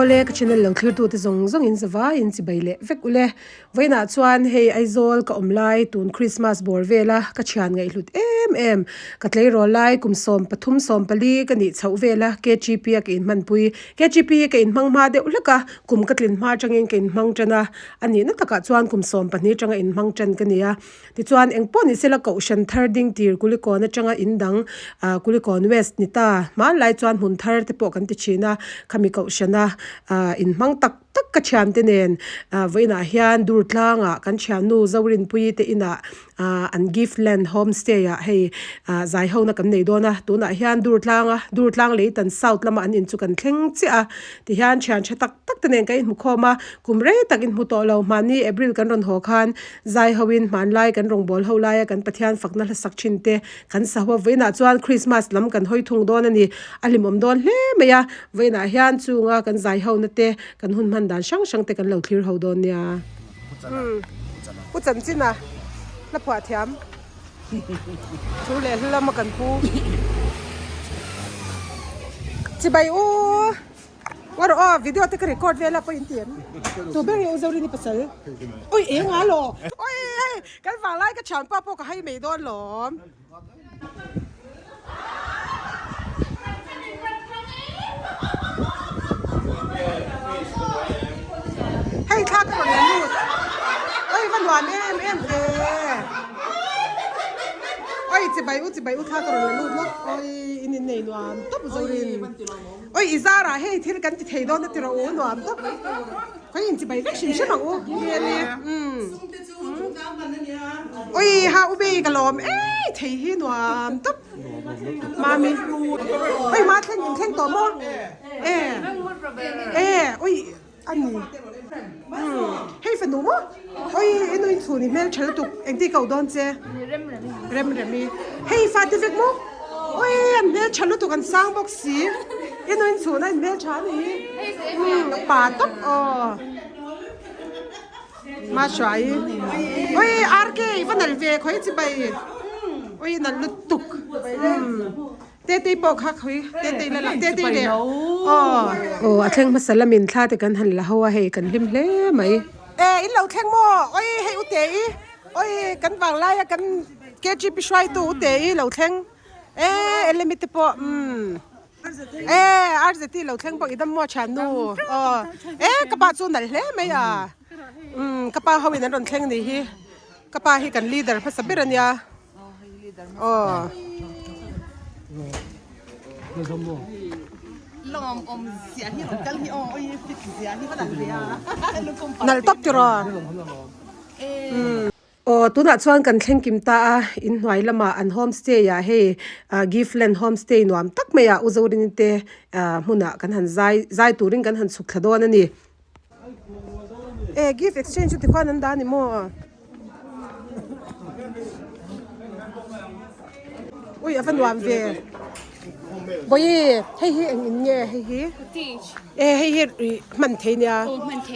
Awle ka channel lo thlir tute zawng zawng in zavai in chibai leh vek ule. Vawiinah chuan hei Aizawl ka awm lai tun Christmas bawr vela ka thian ngaihhlut em em. Ka tleirawl lai kum 13 14 ka nih chhoh vela KGP a ka inhmanpui. KGP hi ka inhmang hma deuh hlek a, kum ka tlin hma atangin ka inhmang tan a, a nihna takah chuan kum 12 atanga inhmang tan ka ni a. Tichuan engpawh ni sela Kohhran thar ding tir Kulikawn atanga in dang ah Kulikawn West ni ta hmanlai chuan hmun thar te pawh kan ti thin a, khami Kohhrana ah inhmang tak tak ka thiante nen ah vawiinah hian Durtlangah kan thiannu Zorinpuii te inah ah an Gift Land Home Stay ah hei ah zai hona kan nei dawn a, tunah hian Durtlanga Durtlang Leitan South lama an in chu kan thleng chiah a, tihian thian tha tak tak te nen kan inhmu khawm a, kum rei tak inhmu tawh lo mahni April kan rawn haw khan Zai hoin hmanlai kan rawngbâwl ho laia kan Pathian fakna hla sak thin te kan sa ho a, vawiinah chuan Krismas lam kan hawi thung dawn a ni. A hlimawm dawn hle mai a, vawiinah hian chunga kan zai hona te, kan hun hman dan hrang hrang te kan lo thlir ho dawn nia. Pu Chanchina hla phuah thiam thu leh hla lama kan pu chibai u. War aw video te ka record vel a pawh in ti em? Tu ber nge u Zorini pasal? Oi eng a law? Oi hei kan vang lai ka thianpa pawh ka hai mai dawn lawm. Hei thla ka rawn la lut. Oi va nuam em em ve. Oi chibai u chibai u thla ka rawn la lut lawk. Oi in innei nuam tawp Zorin. Oi i zarah hei thil kan ti thei dawn a ti rawh u nuam tawp khawi in chibai vek hrim hrim ang u really umm oi ha u bei ka lawm ei thei hi nuam tawp mami oi ma thleng in thleng tawh maw e e oi a ni umm hei fanu maw oi i nu in chhun i hmel tha lutuk engti ko dawn che remremi hei fate vek maw oi an hmel tha lutuk an sang bawk si i nu in chhun a in hmel tha a ni umm pa tawp aw ma hruai oi RK i va nalh ve khawi chibai oi nalh lutuk umm. Tetei pawh kha khawi Tetei la lah Tetei leh aw. Aw a thleng hmasa lamin thla te kan han la ho a hei kan hlim hle mai. E in lo thleng maw oi hei u te i oi kan vang lai a kan KGP hruaitu u te i lo thleng e Elemi te pawh umm e RZT lo thleng bawk i dam maw thiannu aw e ka pa chu nalh hle mai a umm ka pa ho in an rawn thleng ni hi ka pa hi kan leader hmasa ber a nia. Aw. Nalh tawp tiraw. Aw tunah chuan kan thleng kim ta a, inhnuai lamah an homestay ah hei Giftland homestay nuam tak mai ah U Zorini te hmunah kan han zai zai turin kan han chhuk thla dawn a ni. E gift exchange chu tikhuan an dah a ni maw? Ui a va nuam ve. Bawihi hei hi eng in nge hei hi? E hei hi ih hman thei nia.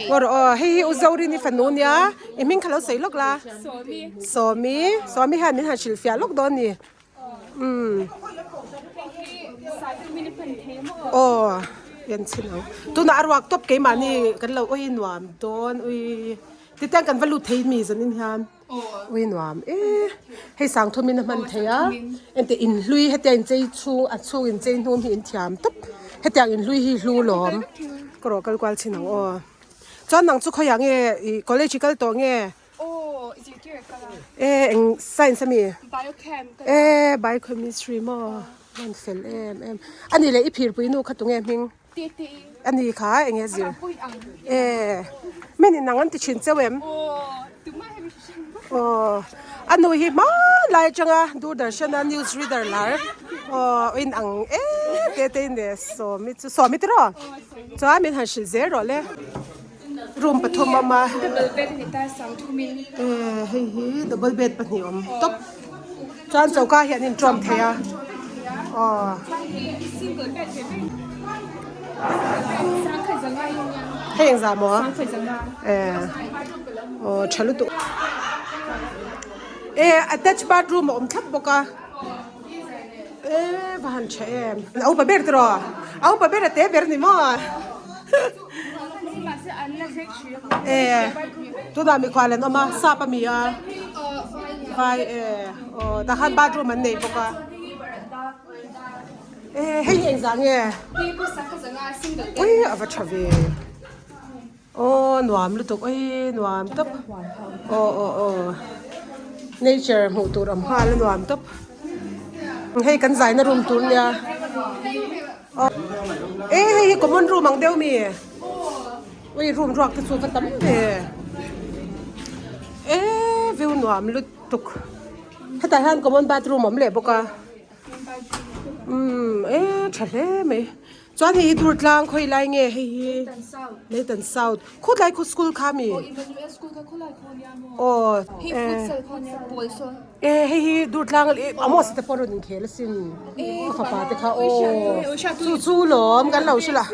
Ngaw rawh aw hei hi u Zorini fanu nia i hming kha lo sawi lawk la. Sawmi. Sawmi Sawmi hian min han hrilhfiah lawk dawn a ni. Umm. Aw en chhin ang. Tunah a ruak tawp keimahni kan lo ui nuam dawn ui titiang kan va lut thei mi zanin hian ui nuam e hei sangthum in a hman thei a engti in hlui hetia in chei chhung a chhung in chei hnum hi in thiam tawp hetiang in hlui hi hlu lawm ka rawh kal kual chhin ang aw chuan nang chu khawiah nge ih college i kal tawh nge. Aw zirtir a kal a. E eng science ami? Biochem ka E biochemistry maw hman fel em em. Ani leh i phirpui nu kha tunge hming? Tete. Ani kha enge zir? Amah pawh in ang. E min in ang an ti thin cheu em? Aw tumah hemi hre hran bawk. Aw a nu hi hmanlai atanga Doordarshan a news reader lar aw in ang e tete in leh sawmi chu sawmi tiraw? Chuan min han hrilh zel rawh le. Room pathum a awm a. Double bed a ni ta sang thumin. Eh hei hi double bed pahnih awm tawp. Chuan choka hi an intawm thei a. Aw. Single bed ve ve. Sangkhat zanga hi nia. Hei engzah maw? Sangkhat zanga. Eh. Aw tha lutuk. Eh attach bathroom a awm thlap bawk a. Eh va han tha em. A upa ber tiraw? A upa ber a te ber ni maw? E tunah mikhual an awm a sap a mi a vai e aw tah khan bathroom an nei bawk a e hei hi engzah nge ui a va tha ve aw nuam lutuk ui nuam tawp aw aw aw nature hmuh tur awm nghal a nuam tawp hei kan zaina room tur nia. E hei hi common room ang deuh mi ui room ruak te chu va tam ve e view nuam lutuk hetah hian common bathroom awm leh bawk a umm e tha hle mai chuan hei hi durtlang khawi lai nge hei hi Leitan south khutlai khu school kha mi aw e hei hi durtlang Amos te pawh a rawn inkhel asin ka fapa te kha aw chu chu lawm kan lo hrilh a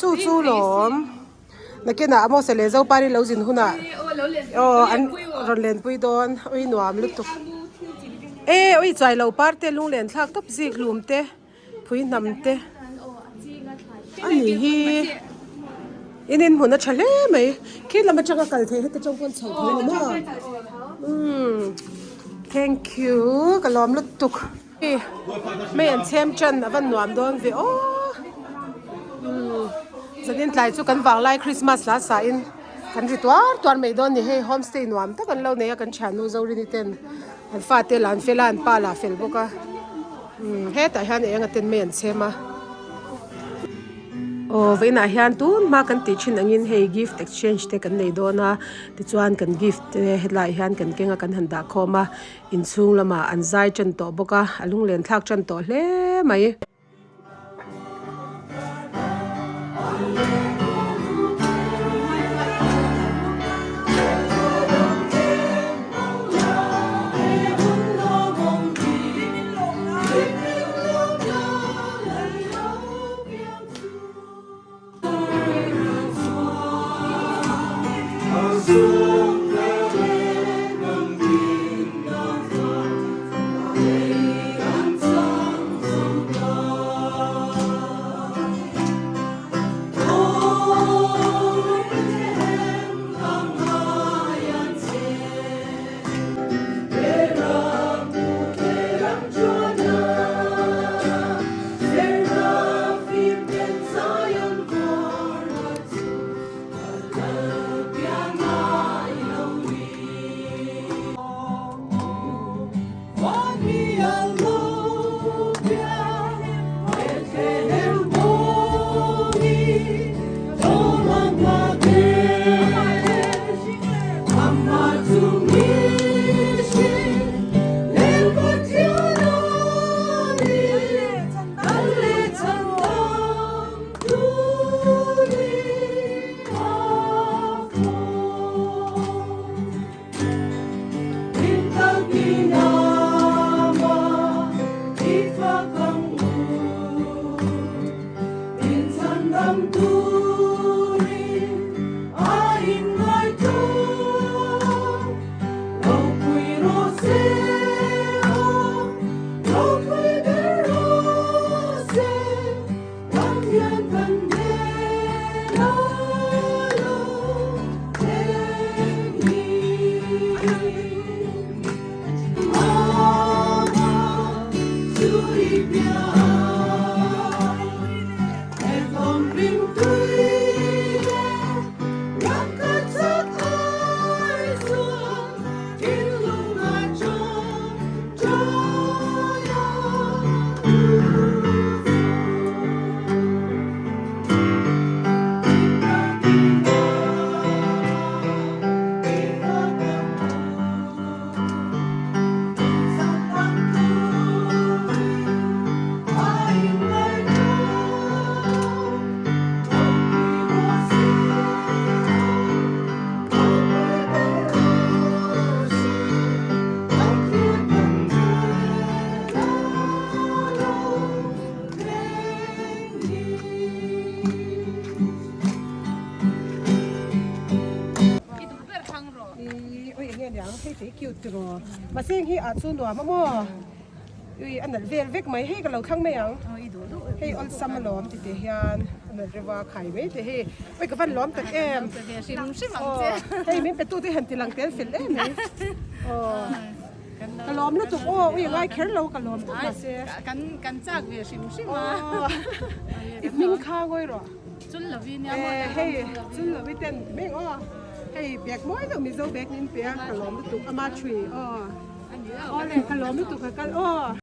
chu chu lawm nakinah Amos leh Zopari lo zin hunah aw an rawn lenpui dawn ui nuam lutuk e ui chuai lo par te lunglen thlak tawp zik hlum te. Phui hnam te a ni hi in in hmun a tha hle mai khi lam atanga kal theih heti tang pawn chho thei lo maw umm thank you ka lawm lutuk hei an chhem tan a van nuam dawn ve aw umm zanin tlai chu kan vanglai christmas la sa in kan ri tuar tuar mai dawn a ni hei homestay nuam tak an lo nei a kan thiannu Zorini ten an fate lah an fel a an pa lah a fel bawk a. Umm hetah hian eng a ten mai an chhem a aw vawiinah hian tun hma kan tih thin angin hei gift exchange te kan nei dawn a tichuan kan gift te hetlaiah hian kan keng a kan han dah khawm a inchhung lamah an zai tan tawh bawk a a lunglen thlak tan tawh hle mai. Mahse heng hi ah chu nuam a maw ui a nalh vel vek mai hei ka lo thlang mai ang hei awlsam alawm titeh hian. an han rem a khai mai te hei oi ka van lawm tak em Hrim hrim ang che. Hei min pe tu te han ti lang tel fel em mai. Aw. Ka lawm lutuk aw ui ngai kher lo ka lawm tawp mahse. Kan kan chak ve hrim hrim a. I hming kha ngawi rawh. Chul lovi nia maw. Hei chul lovi ten ti mai ang aw. Hei bag mawi deuh Mizo bag nin pe a ka lawm lutuk ama thui aw. Aw le ka lawm lutuk ka kal aw.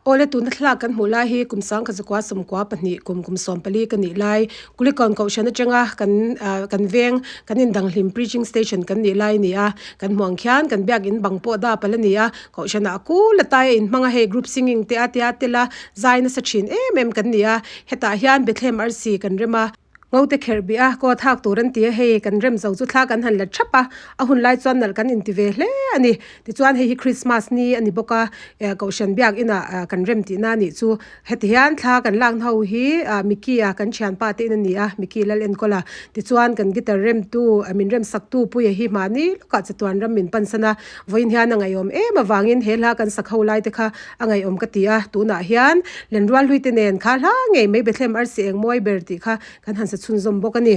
Awle tuna thlalak kan hmuh lai hi kum sangkhat zakua sawmkua pahnih kum kum sawmpali ka nih lai Kulikawn kohhran atanga kan ah kan veng kan indanghlim preaching station kan nih lai a ni a kan hmuh ang khian kan biakin bang pawh dap ala ni a kohhranah kul a tai a inhmang a hei group singing te a tia tel a zai nasa thin em em kan ni a hetah hian Bethlehem arsi kan rem a. Ngo te kherh bih a, kaw thak tur an ti a, hei kan rem zo chu thla kan han la thap a, a hun lai chuan nalh kan inti ve hle a ni. Tichuan hei hi Christmas ni a ni bawk a, eh Kohhran biak inah ah kan rem tihna a nih chu. Heti hian thla kan lakna ho hi ah Mickey a kan thianpa te in a ni a, Mickey lal enkawl a. Tichuan kan guitar remtu min rem saktu Puia hi mahni lawkah chatuan ram min pansan a, vawiin hian a ngaihawm em avangin he hla kan sak ho lai te kha A ngaihawm ka ti a, tunah hian Lenrual hluite nen kha hla ngei mai Bethlehem arsi eng mawi ber tih kha kan han sa chhunzawm bawk a ni.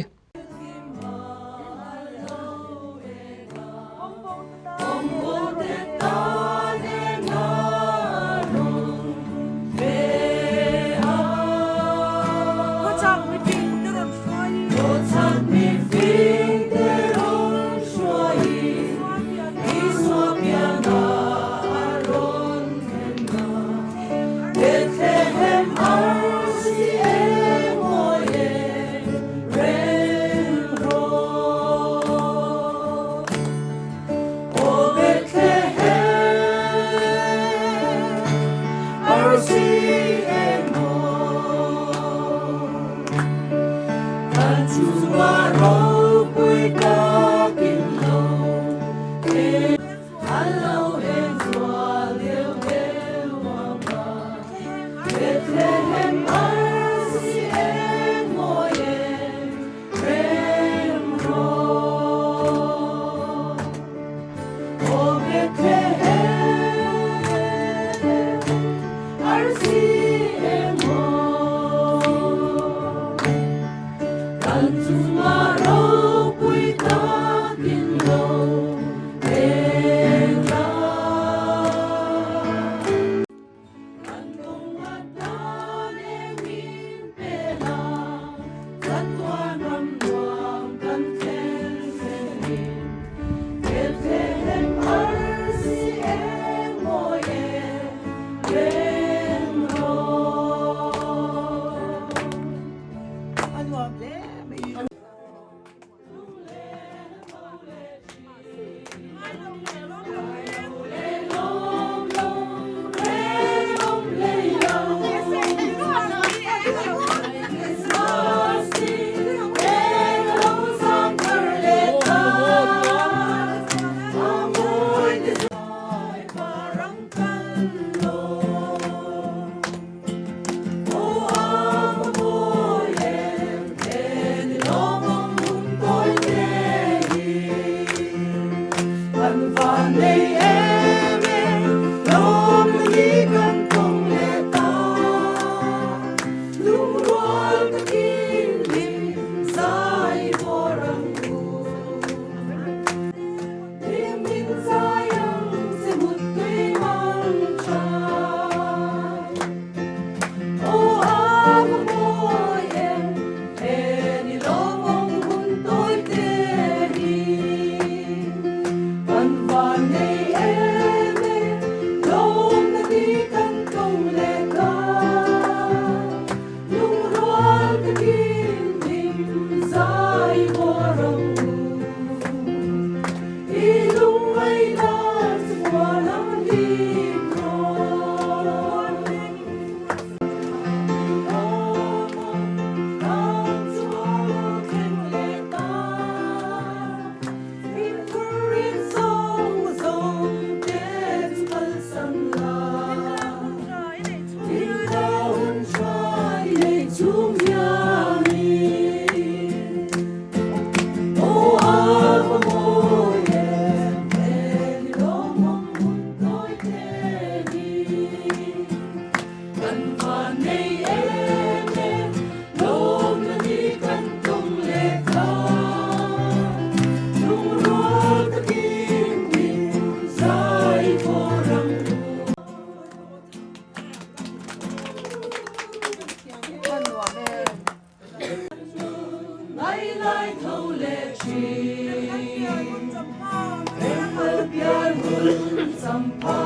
Engmal pian hun champha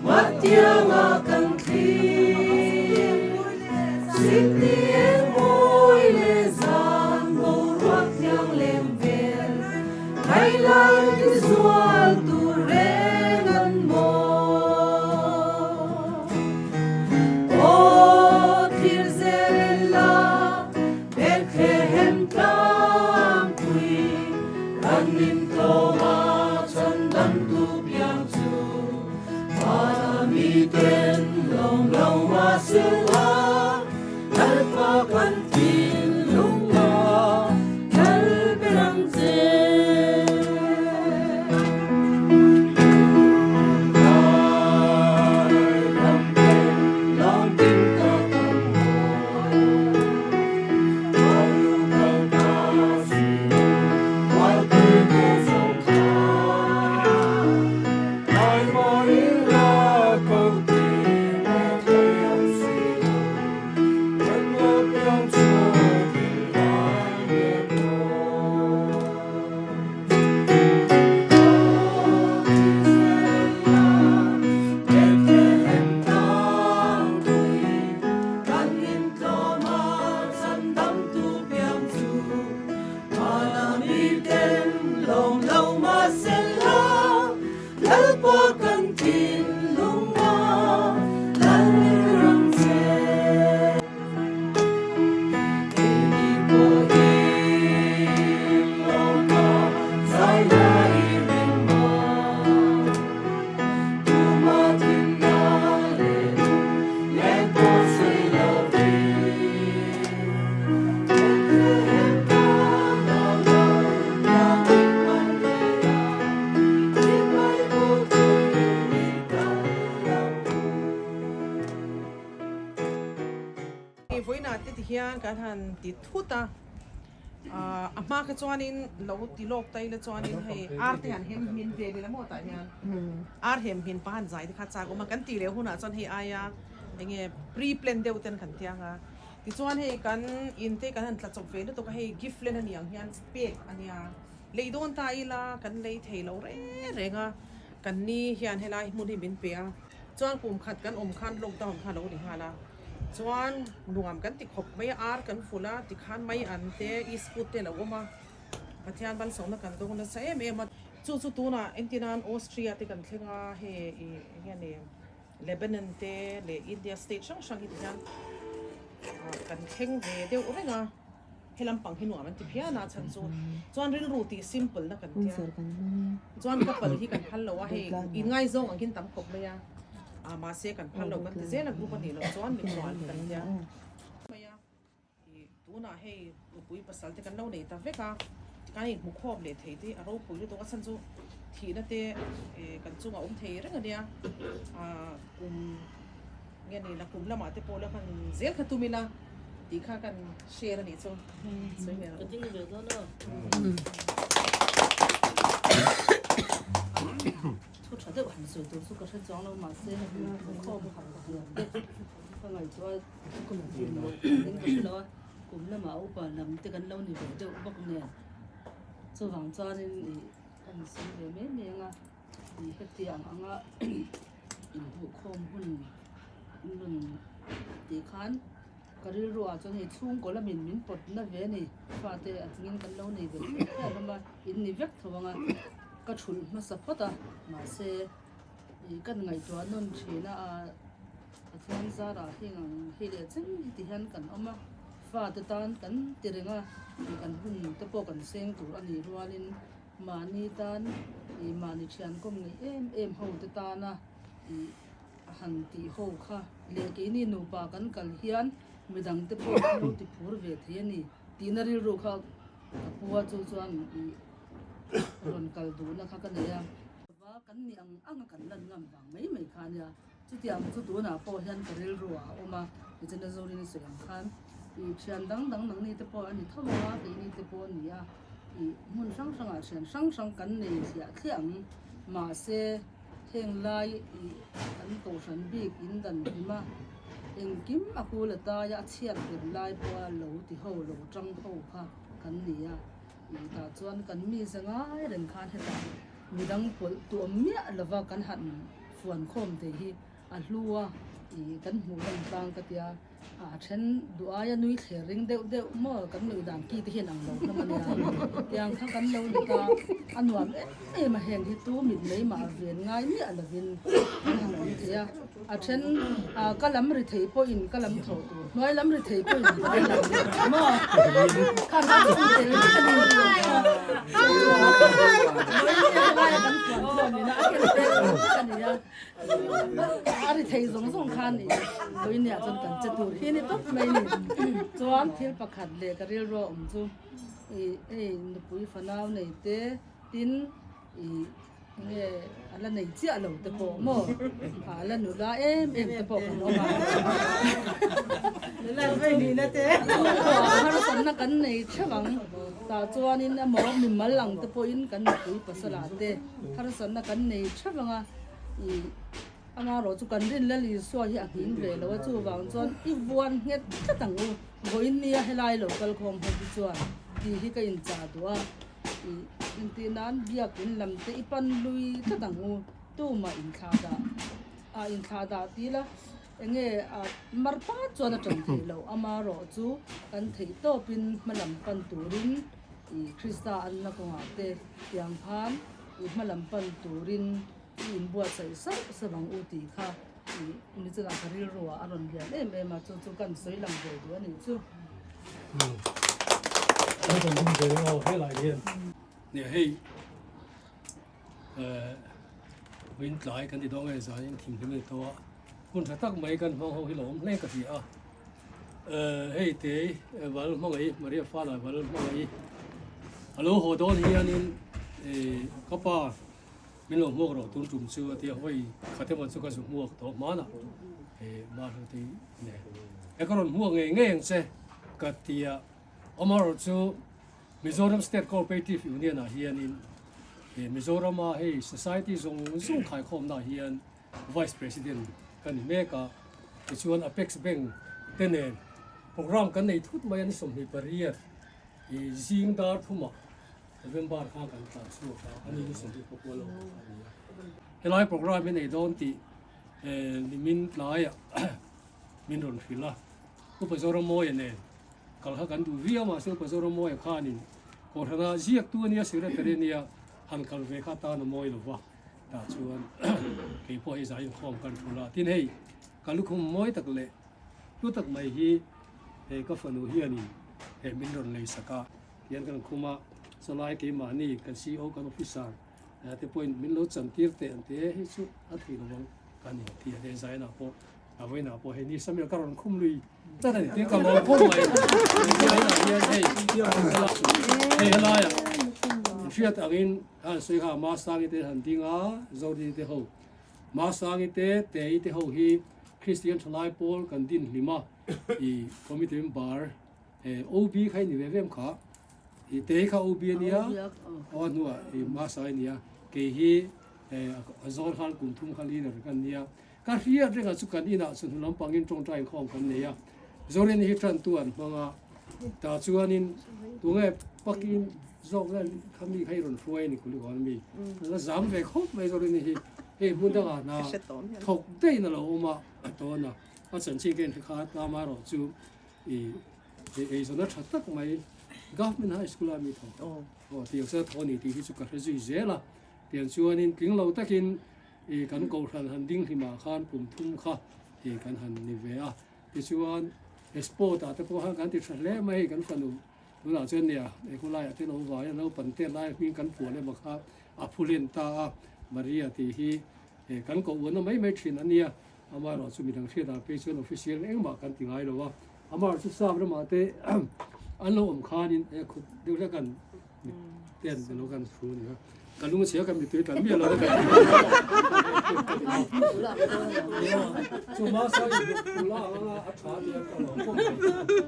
Matianga kan thlir Sikni eng mawi leh zan boruak thiang lem vel Ngailai ti zual tur reng an maw Aw thlir zel en la Bethlehem tlangpui Ranin tlawma chhandamtu piang chu Vana miten lawm lo mahsela Lalpa kan thinlung a lal ber ang che. Vawiinah te tihian kan han ti thut a, a hma kha chuanin lo ti lawk ta ila chuanin hei ar te han hem hmin vel ila maw tah hian ar hem hmin pa han zai te kha chak awm a, kan tih leh hunah chuan hei aia eng nge pre plan deuh ten kan tiang a, tichuan hei kan in te kan han tla chawp ve lutuk a, hei gift len a ni ang hian pek a nia, lei dawn ta ila kan lei thei lo reng reng a, kan ni hian helai hmun hi min pe a, chuan kum khat kan awm khan lockdown kha a lo ni nghal a. Chuan nuam kan ti khawp mai a, ar kan fulh a, tikhan mai an te, isput te a lo awm a, Pathian malsawmna kan dawng nasa em em a. Chu chu tunah engtinan Austria te kan thleng a, hei ih enge ni Lebanon te leh India state hrang hrang hi tihian kan thleng ve deuh reng a, he lampang hi nuam an ti phian a chhan chu chuan rilru tih simple na kan tia chuan couple hi kan phal lo a, hei inngaizawng ang hian tam khawp mai a. A mahse kan phal lo kan ti zel a group a nih loh chuan mikhual hi kan tia mai a ih tunah hei nupui pasal te kan lo nei ta vek a tikhan hei hmu khawm leh thei te a ropui lutuk a chhan chu thihna te eh kan chungah awm thei reng a nia ah kum nge ni la kum lamah te pawh la hman zel kha tum ila tih kha kan share a nih chu sawi ve rawh. Thu tha deuh han sawi tur chu ka hre chuang lo mahse hei khawm a han tiam te ka ngaihtuah kum loh in ka hre lo a, kum lamah upa lam te kan lo ni ve deuh bawk nen chuvang chuanin ih ka han sawi ve mai mai ang a ih hetiang anga inhmuhkhawm hun in rawn tih khan ka rilru ah chuan hei chhungkaw lamin min pawt na ve a ni fate a tingin kan lo nei ve thei thei hlawm a in ni vek tho ang a ka thulh hmasa phawt a mahse ih kan ngaihtuah nawn thin a Pathian zarah heng ang hei leh chen hi ti hian kan awm a fate tan kan ti reng a ih kan hun te pawh kan seng tur a nih rualin mahni tan ih mahni thian kawm ngeih em em ho te tana ih A han tih ho kha leh keini nupa kan kal hian midang te pawh an lo ti phur ve thei a ni tihna rilru kha ka pu a chu chuan ih rawn kal duhna kha ka nei a. Va kan nih ang ang a kan lan ngam vang mai mai kha a nia, chutiang chu tunah pawh hian ka rilru ah a awm a, tichuan a Zorin sawi ang khan ih thian dang dang nangni te pawh a ni tho ang a, keini te pawh a ni a, ih hmun hrang hrangah thian hrang hrang kan nei thliah thliah ang mahse. Heng lai ih kan kohhran bik in dan hlim a, engkim a kul a tai a, a chhiat ber lai pawha lo ti ho lo tang ho kha kan ni a. Tah chuan kan mi za ngai reng khan hetah midang pawlh tuam miah lova kan han fuan khawm thei hi a hlu a, ih kan hmuh lan tlang ka tia, a then duh aia nui thler ring deuh deuh maw kan nuih dan ki te hian ang lo hlawm a nia, tiang kha kan lo ni ta, a nuam em em a heng hi tu mit mai mah ven ngai miah lovin kan han awm thei a, a then ah ka lam ri thei pawhin ka lam tho tur hnuai lam ri thei pawhin hnuai lam maw kha kha chu tel vek a ni laia kan fuan khawm ina a ken tel vek a ni a. A ri thei zawng zawng khan i vawinia chuan kan che tur hi ni tawp mai ni. Chuan thil pakhat leh ka rilru a awm chu i hei nupui fanau nei te tin i enge a la nei chiah lo te pawh maw a la nula em em te pawh kan awm a. Nula vei nihna te. Harsatna kan nei theuh ang. Tah chuanin emaw mimal ang te pawhin kan nupui pasal ah te. Harsatna kan nei theuh ang a, ih amaherawh chu kan rin Lal Isua hi a nghing ve lo a, chuvang chuan i vuan nghet tlat ang u, vawiin nia helai lo kal khawm ho hi chuan tih hi ka inchah duh a, ih intih nan biakin lam te i pan lui tlat ang u, tumah inthlah dah ah inthlah dah ti la enge ah mar pat chuan a tan theih loh, amaherawh chu kan theih tawpin hmalam pan turin ih Krista anna kawngah te tiang khan i hmalam pan turin i inbuatsaih sauh sauh ang u tih kha i ni chungah ka rilru ah a rawn lian em em a, chu chu kan sawi lang ve duh a nih chu. Nia hei vawiin tlai kan ti dawn nge zan in thimhlim a ni tawh a, hun tha tak mai kan hmang ho hi lo awm hle ka ti a, Hei te val hmangaih Maria Fala val hmangaih a lo haw dawn hianin ka pa min lo hmuak rawh tun tum chu a tia hawi khat emaw chu ka zu hmuak tawh hmanah mahlo te nen e ka rawn hmuak ngei ngei ang che ka tia amaherawh chu Mizoram State Cooperative Union ah hianin Mizorama hei society zawng zawng khaikhawmna ah hian Vice President ka ni mek a, tichuan Apex Bank te nen programme kan nei thut mai a ni 28 i zing dar thumah November kha kan tlan chhuak a, a ni ni 29 lo a ni a. Helai programme hi nei dawn tih nimin tlaiah min rawn hrilh a, Upa Zoramawia nen kal kha kan duh viau mahse Upa Zoramawia khanin Kohhrana ziaktu a nia, Secretary a nia, han kal ve kha tan a mawi lo va. Tah chuan kei pawh hei zah inkhawm kan thul a, tin hei ka lukhum mawi tak leh hlu tak mai hi he ka fanu hianin he min rawn lei sak a, tihian kan khum a, chawlai keimahni kan CEO kan officer te pawhin min lo chan tir teh ang te hei chu a theih lo ang ka ni ti a, hei zainah pawh a vawiinah pawh hei ni Samuel ka rawn khum lui tlat a ni tin ka lawm khawp mai hian hei hei helaiah hriat angin Khan sawi kha Masangi te han ding a, Zodi te ho. Masangi te, Tei te ho hi Kristian thalai pawl kan din hlim a, i committee member OB kha i ni ve vem kha. I Tei kha OB a nia, aw a hnuah i Masangi a nia, kei hi a zawn khan kum thum kha leader kan nia. Ka hriat rengah chu kan inah chawhnu lampangin tawngtai inkhawm kan nei a, Zorini hi tantu an hmang a, tah chuanin tunge pakin zawk nge kha mi kha i rawn hruai a ni Kulikawn ami, la zam ve khawp mai Zorini hi, hei hmun dangah hna thawk daih in a lo awm a, a tawn a, a chanchin ka inhre kha tlama erawh chu i eizawnna tha tak mai Government High School a mi thawk aw tiang se thaw a ni tih hi chu ka hre zui zel a, tiang chuanin tling lo takin I kan kohhran han ding hlimah khan kum thum kha i kan han ni ve a, tichuan he sport ah te pawh khan kan ti tha hle mai hei kan fanu tunah chuan nia he khawlaiah te lo vai a naupang te lai hming kan phuah lem a kha a phu len ta a, Maria tih hi he kan koh uana mai mai thin a nia, amaherawh chu midang hriatah phei chuan official engmah kan ti ngai lo a, amaherawh chu sap ramah te an lo awm khanin he khut deuh hlek an ten lo kan thu ni a ka lung chhia kan mitui tlan miah lo ka chu ma sa i pula anga a tha ti a ka lo pawm mai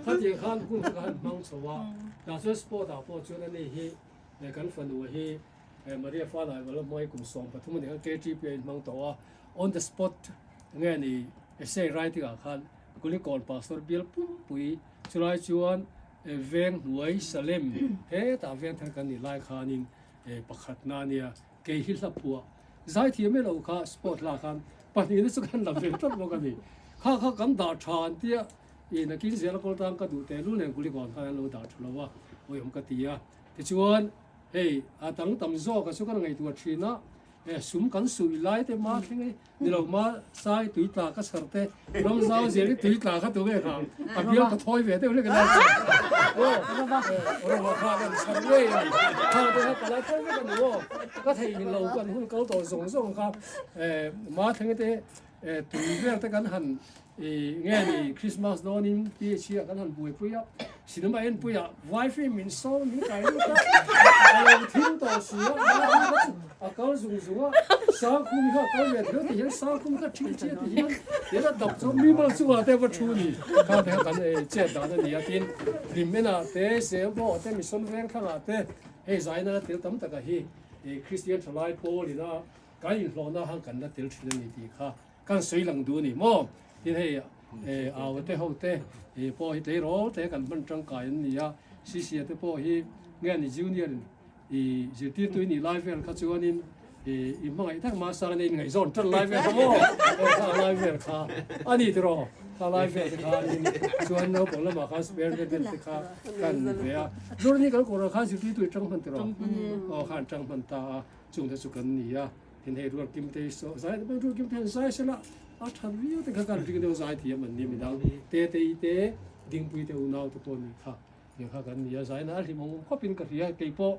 kha ti khan hun kha han hmang chho a ta chuan sport ah pawh chuan ani hi kan fanu hi Maria fa lai wala hmai kum 13 ani khan KTP a in hmang tawh a on the spot nge ni essay writing ah khan Kulikawn pastor bial pumpui chulai chuan. Veng hnuai Salem hetah veng thar kan nih lai khanin pakhatna a nia, kei hi hla phuah zaithiam e lo kha sport hla khan pahnihna chu kan la ve tlat bawk a ni. Kha kha kan dah tha an tia i nakin zela kawl tan ka duh teh lul nen Kulikawn khan an lo dah tha lo a, awihawm ka ti a. Tichuan hei a tang tam zawk a chu kan ngaihtuah thin a, sum kan suih lai te ma thleng e Ni lo ma sai tui tla ka chhar te ram zau zel hi tui tla kha tu nge kha a bial ka thawi ve deuh hlek a aw rova kha kan chhar ngei a ni kha te kha ka lai thawi vek a ni aw ka thei ni lo kan hun kal tawh zawng zawng kha ma thleng te tui vel te kan han i nge ni Christmas dawnin PHC ah kan han buaipui a cinema en pui ah wifi min sawn min kai lut a a lo thim tawh si a a kal zung zung a sangkhum kha a kal ve thei ti hian sangkhum kha thing thia ti hian tian a dap chu mi mal chungah te va thu ni kha te kha kan ei chet dan a ni a tin hlim enah te sel pawh te mission veng thlangah te hei zaina la tel tam taka hi Kristian thalai pawl ina kan inhlawhna han kan la tel thin a ni tih kha Kan sawi lang duh a ni maw? Tin hei au te ho te pawh hi tleirawl te kan hman tangkai an ni a, Sisia te pawh hi nge ni junior in i zirtirtu i nih lai vel kha chuanin i hmangaih tak mah sang in inngaihzawn tan lai vel kha maw? Kha lai vel kha a ni tiraw? Kha lai vel te khanin chuan naupang lamah khan spare vel te kha kan ni ve a, Zurni kan kawrah khan zirtirtu i tang hman tiraw? Aw khan tang hman ta a, chungte chu kan ni a. Tin hei rual kim te hi saw zai rual kim te hian zai sela a that viau te kha kan ring deuh zai thiam an ni midang te te i te dingpui te unau te pawh ni kha tiang kha kan ni a zai na a hlim awm khawp in ka hria kei pawh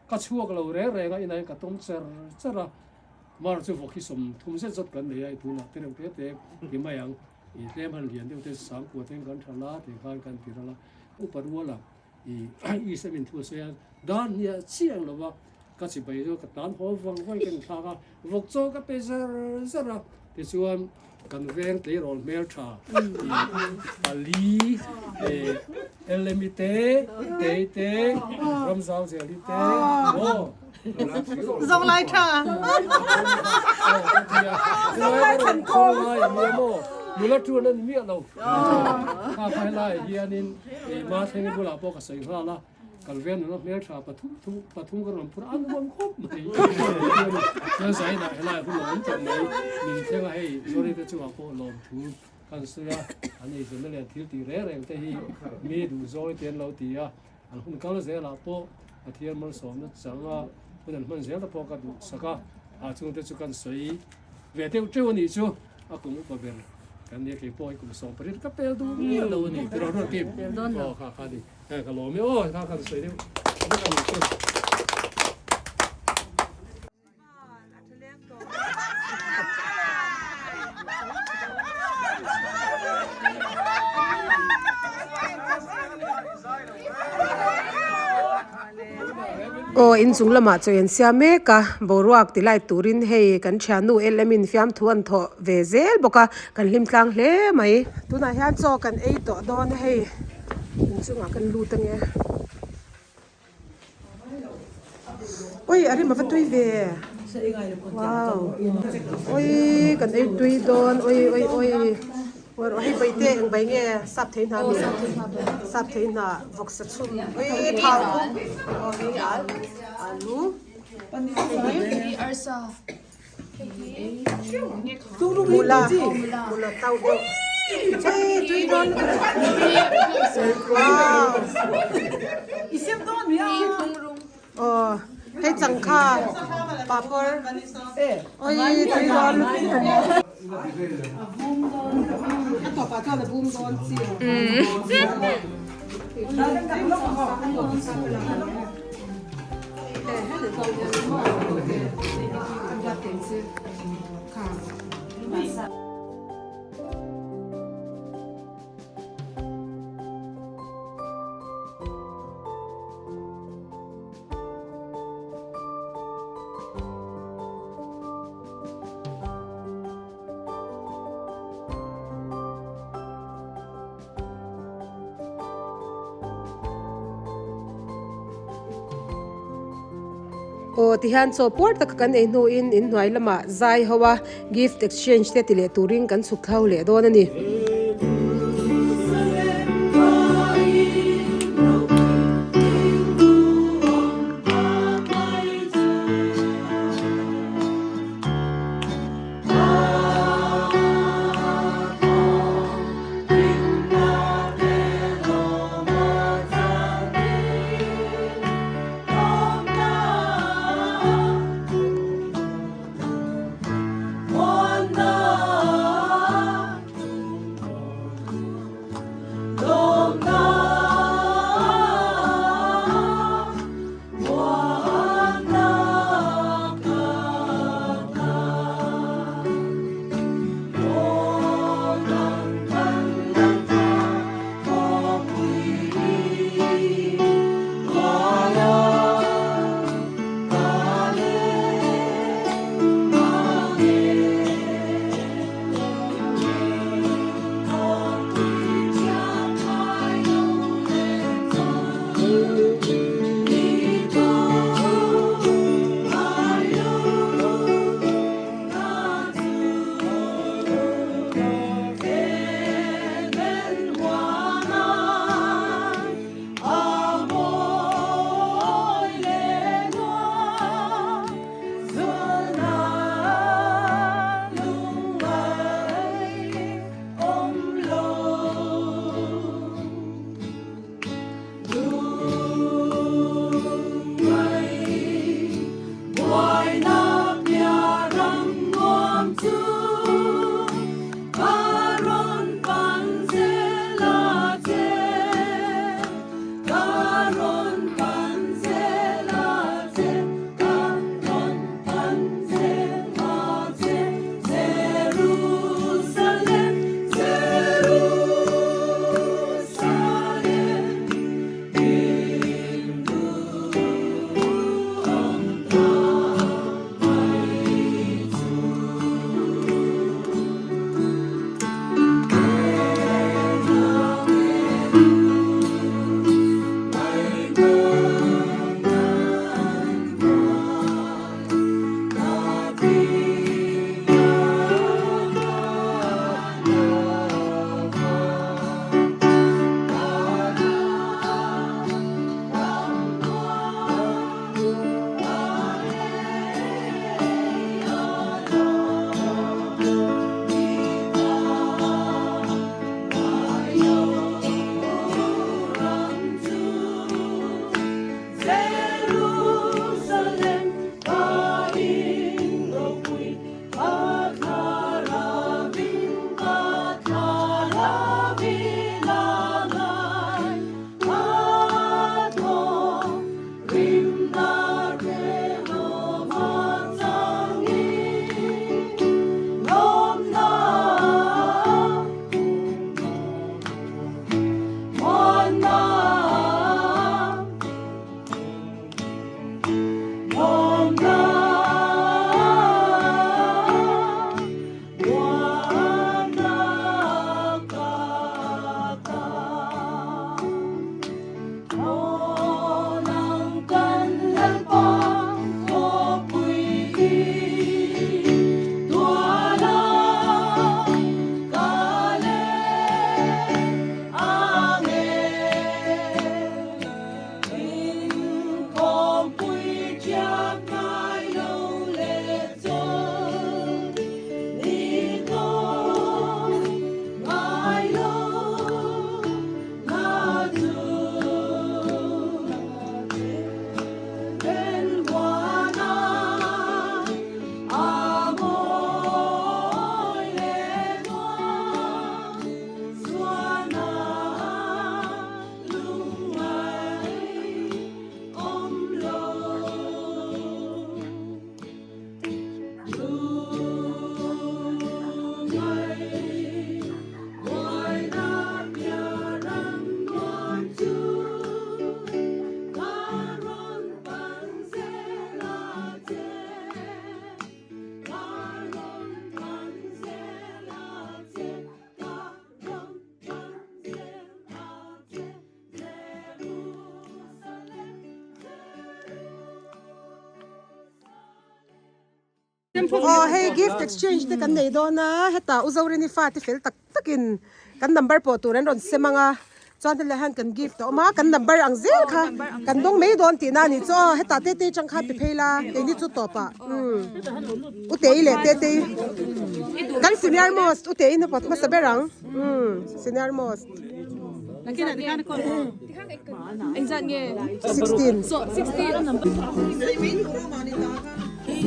ka chhuak lo reng reng a inah hian ka tawm cher cher a mar chu vawk hi 30 zet zawt kan nei a tunah te reuh te te ti mai ang i tlem han lian deuh te sangkua ten kan tha la tiang khan kan ti ral a upa ruala i i sem in thu a sawi a dan hniah chiang lo va Ka chibai chu ka tan haw vang vang ka inthlak a, vawk chaw ka pe zar zar a, tichuan kan veng tleirawl hmel tha pali Elemi te, Tei te, Ramzau Zeli te, maw Zawng lai tha. Zawng lai thlan khawm. Zawng lai nia maw, nula tuan a ni miah lo. Kha kha helaiah hianin ma thleng bulah pawh ka sawi nghal a. Kalven nula hmel tha pathum thum pathum ka rawn phur a nuam khawp mai chuan zainah helai hun a awm tak mai min thleng a hei Zori te chungah pawh lawm thu kan sawi a an eizawnna leh thil tih reng reng te hi mi duh zawi te an lo ti a an hun kal zelah pawh Pathian malsawmna chang a hun an hman zel te pawh ka duh sak a ah chungte chu kan sawi ve deuh teuh a nih chu a kum upa ber kan nia kei pawh hi kum 18 ka pel duh miah lo a ni tiraw Ruatkim aw kha kha a ni. Hei ka lawm e aw kha kan sawi deuh vek a nih chu. Aw inchung lamah chaw an siam mek a boruak ti lai turin hei kan thiannu LM in fiamthu an thawh ve zel bawk a kan hlim tlang hle mai. Tunah hian chaw kan ei tawh dawn a hei. Inchungah kan lut ange. Oi a rim a va tui ve. Wow. Oi kan ei tui dawn. Oi oi oi. Oi rawh hei bai te eng bai nge sap thei hna mi. Sap thei hna vawk sa chhum. Oi thau khu. Aw hei al alu. Arsa. Mula mula tau deuh ui tui dawn wow aw hei changkha papawr ui tui dawn a tawpah chuan a bum dawn chi Aw tihian chaw puar taka kan ei hnuin inhnuai lamah zai ho a gift exchange te ti leh turin kan chhuk thlau leh dawn a ni. Aw hei gift exchange te kan nei dawn a hetah u Zorini fate fel tak takin kan number pawh tur an rawn sem ang a chuan helai hian kan gift a awm a kan number ang zel kha kan dawng mai dawn tihna a nih chu aw hetah tete atang khan pe phei la keini chu tawpah umm u Tei leh Tetei kan senior most u Tei in a pawt hmasa ber ang umm senior most. 16.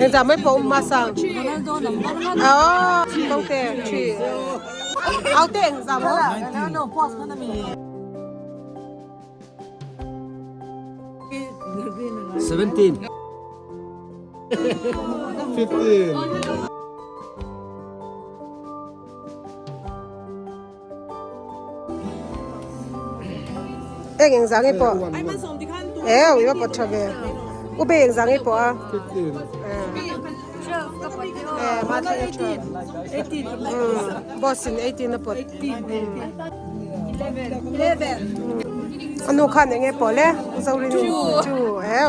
Engzah mai pawh awm sang. Oh, tawngte three. Aute engzah maw? 17. 15. Eng eng zang i pawh eh ui va pawt tha ve u be eng zang i pawh a eh ma thleng a tha boss in 18 a pawt a nu khan eng nge pawh le Zorini 2 eh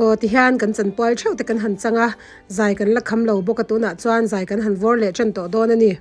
Aw tihian kan chanpual theuh te kan han chang a, zai kan la kham lo bawk a tunah chuan zai kan han vawr leh tan tawh dawn a ni.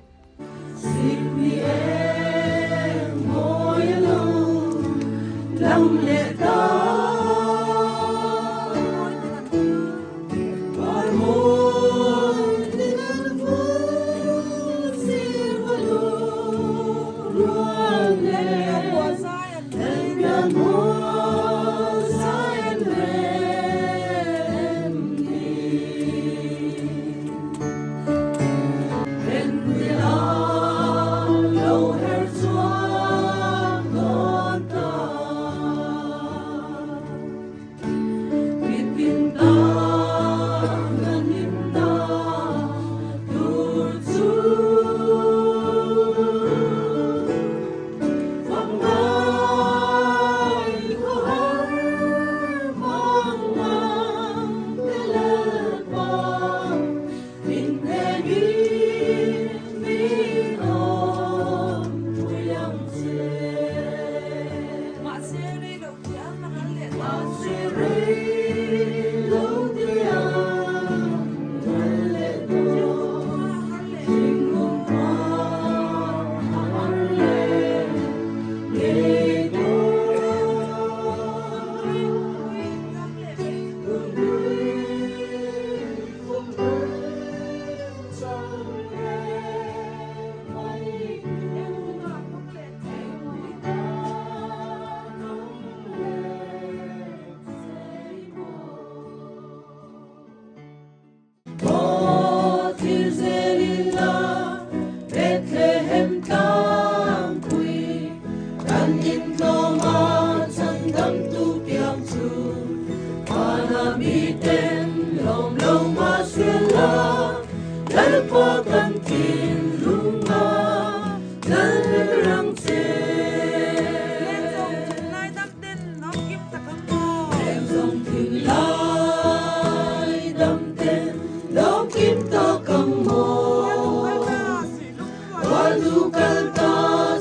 Lanu kal ta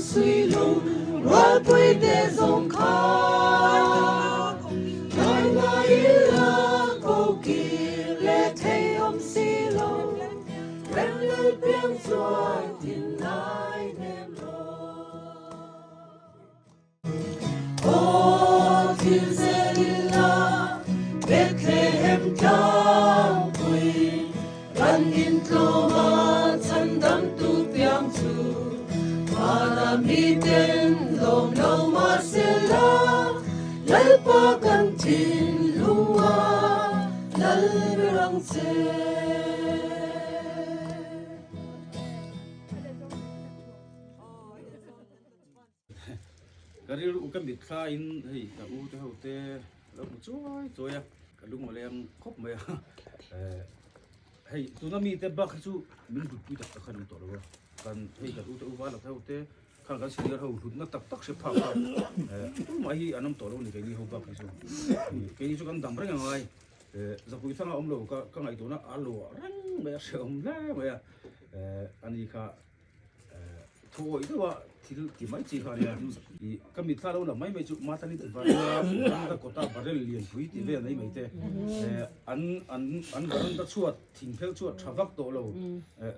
suilung rualpui te zawng kha Tlai lai ila ko kir leh thei awm si lo Rem lal piang chuan thinlai hnem rawh. Aw thil zel ila Bethlehem tlangpui Ran in tlawma chhandamtu piang chu Vana miten lawm lo mahsela Lalpa kan thinlunga lal ber ang che. Ka rilru ka mit thla in hei ka u te ho te lo hmu chuai chuai a ka lung a leng khawp mai a hei tuna mi te bak hi chu min hlut pui tak tak khan an tawh lo a kan hei kan u te u val ho te khan kan senior ho hlutna tak tak hre phak a tumah hi an awm tawh lo a ni keini ho bak hi chu keini chu kan dam reng a ngai zapui thanga awm lo ka ka ngaihtuahna a luah reng mai a hrehawm hle mai a ani kha Thuawih deuha thil ti mai chi kha a nia. Ih ka mitthla lo lang mai mai chu Matani tih varanga varanda kawta barrel lianpui tih vel mai mai te an an an varanda chhuat thing phel chhuat tha vak tawh lo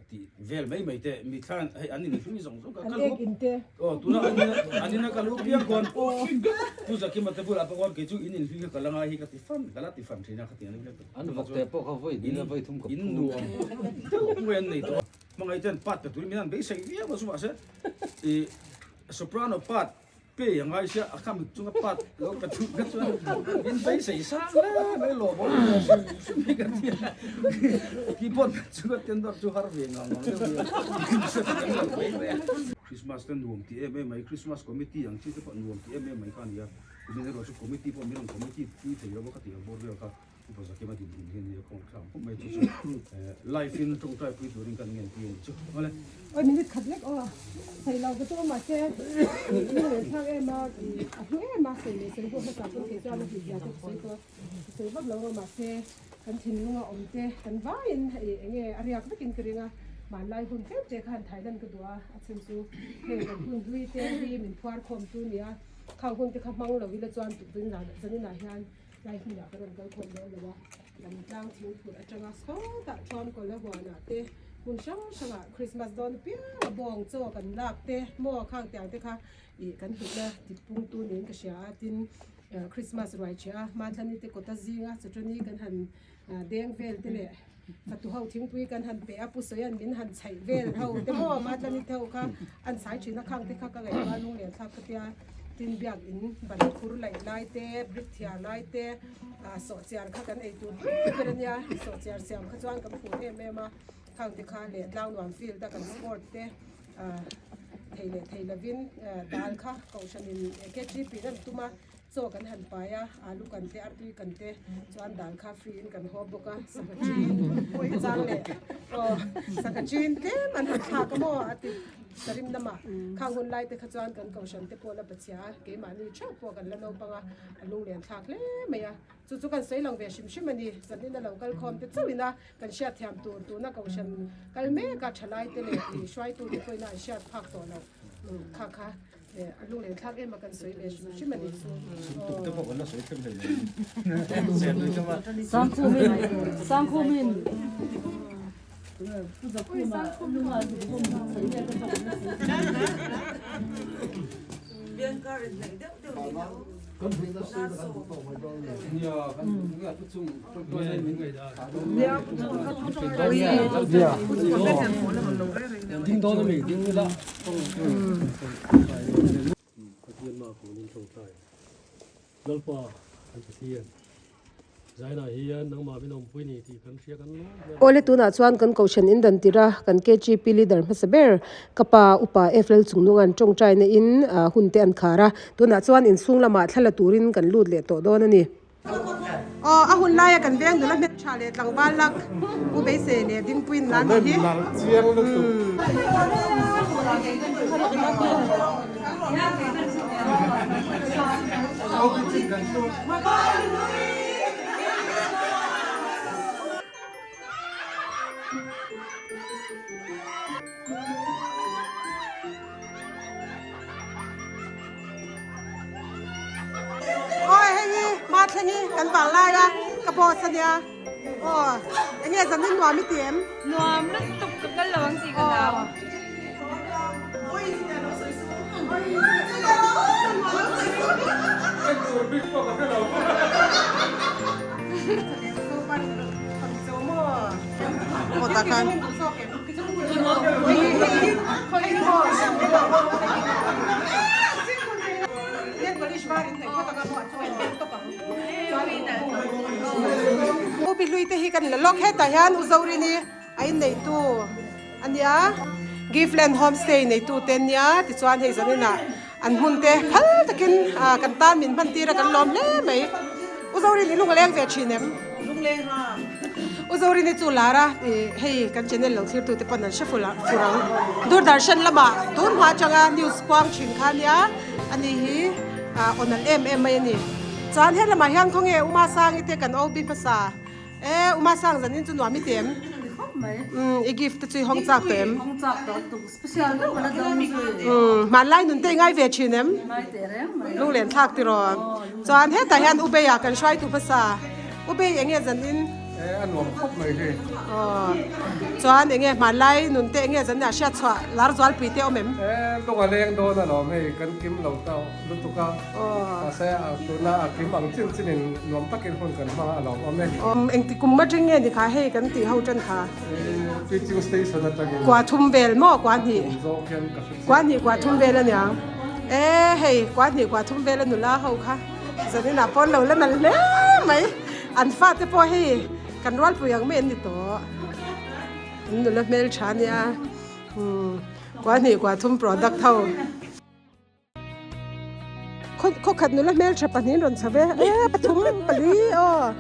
tih vel mai mai te mitthla hei an inhlui zawng zawng kha ka lu aw tuna an ina an ina ka lu piang khawn Pu Zakima te bulah pawh khawn kei chu in inhlui kha ka la ngai hi ka ti fan ka la ti fan thin a khatiang a ni hle An vawk te pawh kha vawi hnih vawi thum ka in nuam deuh mai an nei tawh a. Hmangaih ten part pe turin min han beisei viau a chu mahse ih soprano part pe a ngai sia a kha mit chunga part lo pe thut kha chuan min beisei sang hle mai lawm awm hrim hrim hi ka tia keyboard chunga tender chu har ve ngang ngang deuh hi a mai mai a. Christmas te nuam ti em em mai Christmas committee ang chi te pawh nuam ti em em mai kha a ni a kumin erawh chu committee pawh min rawn committee pui thei lo a ka tih ang bawr vel kha. Upa Zakima din hun hi a nia kawng thlak khawp mai chu chu live in tawngtai pui turin kan ngen pui a ni chu awle. Oi minute khat lek aw sawi lo ka chu mahse lung leh thlak em a a hlu em a sawi leh sawi pawh hmasa pawn kei chuan a hlut zia te ka sawi tawh ka sawi vak lo a mahse kan thinlung a awm te kan vaiin hei enge a riak vekin ka ring a hmanlai hun tlem te khan Thailand ka duh a a chhan chu heng kan hun hlui te hi min phuar khawm tu nia khang hun te kha hmang lo ila chuan tukvin zaninah hian Tlai hmunah ka rawn kal khawm dawn lo a, kan tlang thing phurh atanga sawtah Thuamkawla huanah te hmun hrang hrangah Christmas dawn apiang a bawng chaw kan lak te maw khang tiang te kha ih kan hlutna tipungtu niin ka hria a, tin Christmas ruai ṭheh a Hmanthani te kawta zinga chawṭawni kan han deng vel te leh fatu ho thingpui kan han pe a, Pu Sawian min han chhaih vel ho te maw Hmanthani te ho kha an sai ṭhin a, khang te kha ka ngaihtuah a lunglen thlak ka tia. Tin biak in ban khur laih lai te, brick thiar lai te, ah sawhchiar kha kan ei tur ber ber a nia, sawhchiar siam kha chuan kan phur em em a, khang te kha leh tlangnuam field a kan sport te ah thei leh thei lovin dal kha kohhran in KTP in an tum a, chaw kan han pai a, alu kan te artui kan te chuan dal kha free in kan haw bawk a, sangha chin a chang leh aw sangha chin tlem an han thlak a maw a ti. Sarim lamah khang hun lai te kha chuan kan kohhran te pawh la pachhia a, keimahni theuh pawh kan la naupang a, a lunglen thlak hle mai a. Chu chu kan sawi lang ve hrim hrim a ni. Zanin a lo kal khawm te chauhin a kan hriat thiam tur tuna kohhran kal mek a thalai te leh ih hruaitu te pawhin a an hriat phak tawh lo kha kha a lunglen thlak em a kan sawi ve hrim hrim a ni. Sangkhumin Sangkhumin. Awle tunah chuan kan kohhran in dan tirh a, kan KGP leader hmasa ber ka pa upa F Lalchungnunga'n tawngtaina in hun te an khar a, tunah chuan inchhung lamah thla la turin kan lut leh tawh dawn a ni. Aw a hun laia kan veng nula hmeltha leh tlangval lak u beisei leh dingpuiin lan ni hi. Mathlengi kan vang lai a ka boss ania aw enge zanin nuam i ti em? Nuam lutuk ka kal lo ang tih ka hlau. U Bihlui te hi kan la lawk hetah hian U Zorini a inneitu a nia Giftland Homestay neitu te an nia tichuan hei zaninah an hmun te phal takin kan tan min hman tir a kan lawm hle mai. U Zorini lung a leng ve thin em? U Zorini chu lar a hei kan channel lo thlir tute pawn an hre fur ang. Doordarshan lamah tun hma atanga news puang thin kha ania ani hi aw nalh em em mai a ni. Chuan he lamah hian khawnge U Masangi te kan OB hmasa. E U Masang zanin chu nuam i ti em? Umm i gift te chu i hawng chak tawh em? Hawng chak tawh lutuk special deuh ka la dawng zui. Umm hmanlai nun te i ngai ve thin em? Ngai teh reng mai. Lunglen thlak tiraw? Chuan hetah hian U Beia kan hruaitu hmasa. U Bei enge zanin? E a nuam khawp mai hei. Aw chuan enge hmanlai nun te enge zanin ah hriat chhuah lar zualpui te awm em? E lung a leng dawn alawm hei kan kim lo ta lutuk a. Mahse tuna a kim ang chin chin in nuam takin hun kan hmang a a lawmawm e. Engti kum atang nge ni kha hei kan tih ho tan kha? Teaching station atangin. Kua thum vel maw kua hnih? Kum zawk hian ka hre chiang. Kua hnih kua thum vel aniang. E hei kua hnih kua thum vel a nula ho kha zaninah pawn lo la nal hle mai. An fate pawh hei kan rualpui ang mai an ni tawh. An nula hmeltha ania. Kua hnih kua thum product ho. Khaw khat nula hmeltha pahnihin rawn chho ve e pathum pali aw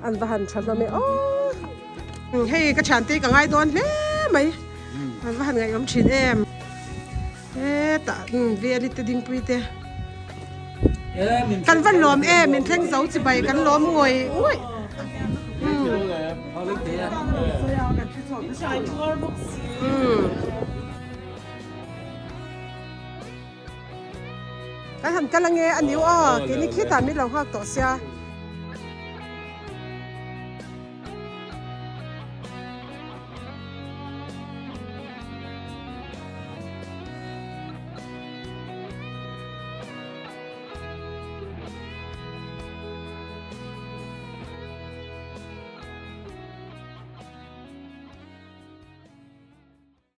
an va han tha hlawm e aw hei ka thiante hi ka ngai dawn hle mai an va han ngaihawm thin em hetah veli te dingpui te kan va lawm em min thleng zo chibai kan lawm ngawih ngawih. Kan han kal ange a niu aw keini khitah min lo nghak tawh sia.